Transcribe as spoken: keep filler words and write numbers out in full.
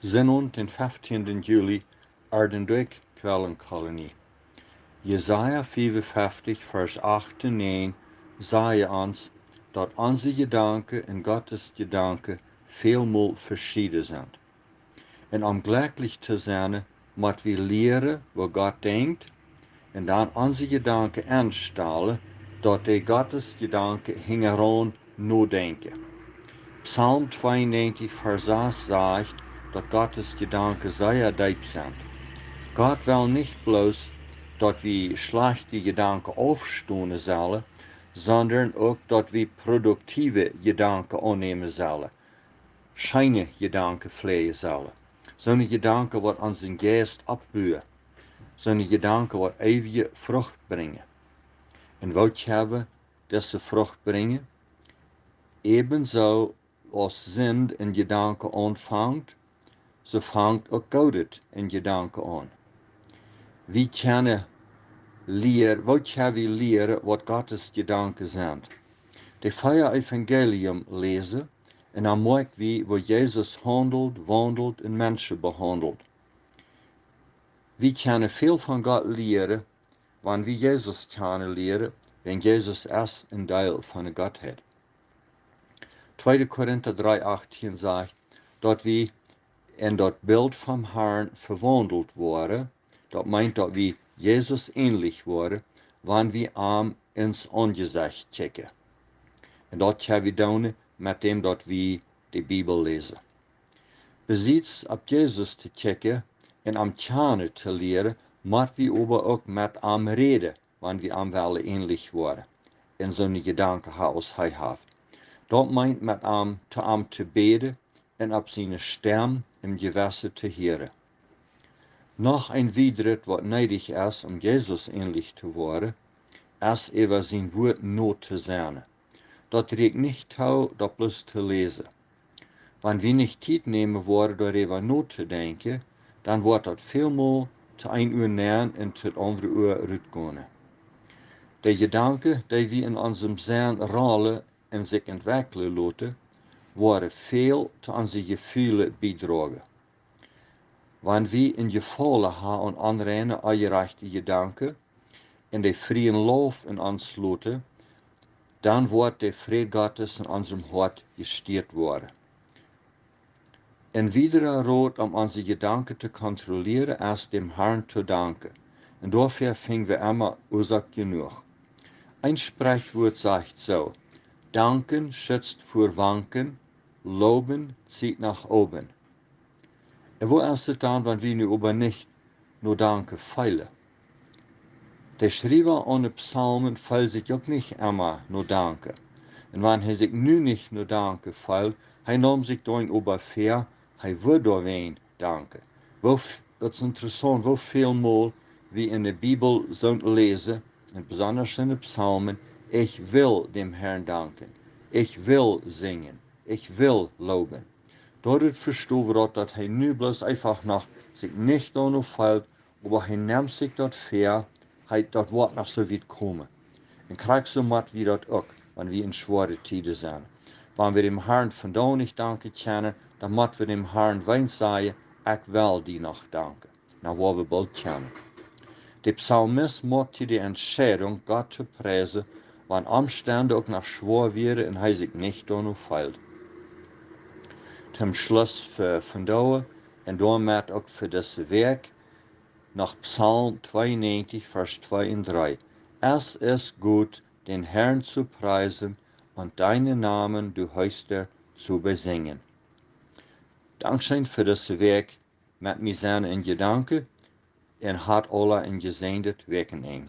Sindach, dän feftienden Juli, Aardendoak Quellenkolonie. Jesaja fiefunfeftich, Varsch acht un näajen, sajcht ons, daut onse Jedanken un Gottes Jedanken välmol veschieden sent. Un om jlekjlich to sennen, mott wie lieren, waut Gott denkjt, un dan onse Jedanken enstalen, daut dee Gottes Jedanken hinjaraun nodenkjen. Psalm tweeunnäajentich, Varsch sas sajcht, daut Gottes Jedanken sea deep sent. Gott well nich bloos, daut wie schlajchte Jedanken aufstonen sellen, sonda uk, daut wie produktive Jedanken aunnämen sellen, scheene Jedanken fläajen sellen. Soone Jedanken, waut onsen Jeist oppbuen. Soone Jedanken, waut eewje Frucht brinjen. Un woo kjenn wie dise Frucht brinjen? Äwensoo aus Sind en Jedanken aunfangt, soo fangt uk Goodet en Jedanken aun. Wie kjennen lieren, woo kjenn wie lieren, waut Gottes Jedanken sent? De vea Evangelium läsen, un dan moakj wie, woo Jesus haundelt, waundelt un Menschen behaundelt. Wie kjennen väl von Gott lieren, wan wie Jesus kjanen lieren, wiels Jesus es een Deel von de Gottheit. Tweede Korinta dree achtieen sajcht, daut wie en daut Bilt vom Harn vewaundelt woaren, daut meent, daut wie Jesus änlich woaren, wan wie am ins Aunjesecht kjikjen. Un daut kjenn wie doonen met däm, daut wie de Bibel läsen. Besiets opp Jesus to kjikjen un am kjanen to lieren, mott wie oba uk met am räden, wan wie am wellen änlich woaren, un soone Jedanken haben, aus hee haft. Daut meent, met am, to am to bäden un opp siene Stemm em Jewessen to hieren. Noch een wiedret, waut needich es, om Jesus änlich to woaren, es äwa sien Wuat no to sennen. Daut rieekjt nich too, daut bloos to läsen. Wan wie nich Tiet nämen woaren, doaräwa notodenkjen, dan woat daut välmol to een Ua nenn un to daut aundre Ua rutgonen. De Jedanken, dee wie en onsem Senn rollen un sikj entwekjlen loten, woaren väl to onse Jefeelen biedragen. Wan wie een Jefaulen haben aun onreine, onjerajchte Jedanken un dee frieen Lauf en ons loten, dan woat de Fräd Gottes en onsem Hoat jestieet woaren. Een wiedra Rot, om onse Jedanken to kontrollieren, es däm Harn to danken. Un doafäa finj wie emma Uasoak jenuach. Een Sprichwuat sajcht soo: Danken schützt vor Wanken, Loben zieht nach oben. Un woo es et dan, wan wie nu oba nich no danken feelen? De Schriewa aun de Psalmen feelt sikj uk nich emma no danken. Un wan hee sikj nu nich no danken feelt, hee neem sikj dan oba väa, hee wudd doawäajen danken. Woo f-, daut es interessaunt, woo väl mol wie en de Bibel soo läsen, un besondasch en de Psalmen: Ich will dem Herrn danken, ich will singen, ich will loben. Doaderch vestonen wie daut, daut hee nu bloos eefach noch sikj nich doano feelt, oba hee nemt sikj daut väa, hee, daut woat noch soo wiet komen. Un krakjt soo mott wie daut uk, wan wie en schwoare Tieden sent. Wan wie däm Harn vondoag nich danken kjennen, dan mott wie däm Harn weens sajen: Ekj well die noch danken. Dan woa wie boolt kjennen. De Psalmist moakt hia de Entscheidunk, Gott to priesen, wan Omstend uk noch schwoa wieren un hee sikj nich doano feelt. Toom Schluss fa vondoag un doamet uk fa dise Wäakj, noch Psalm tweeunnäajentich, Varsch twee un dree: Es ist gut, den Herrn zu preisen und deinen Namen, du Höchster, zu besingen. Dankscheen fa dise Wäakj met mie sennen en Jedanken, un hat aula een jesäandet Wäakjenenj.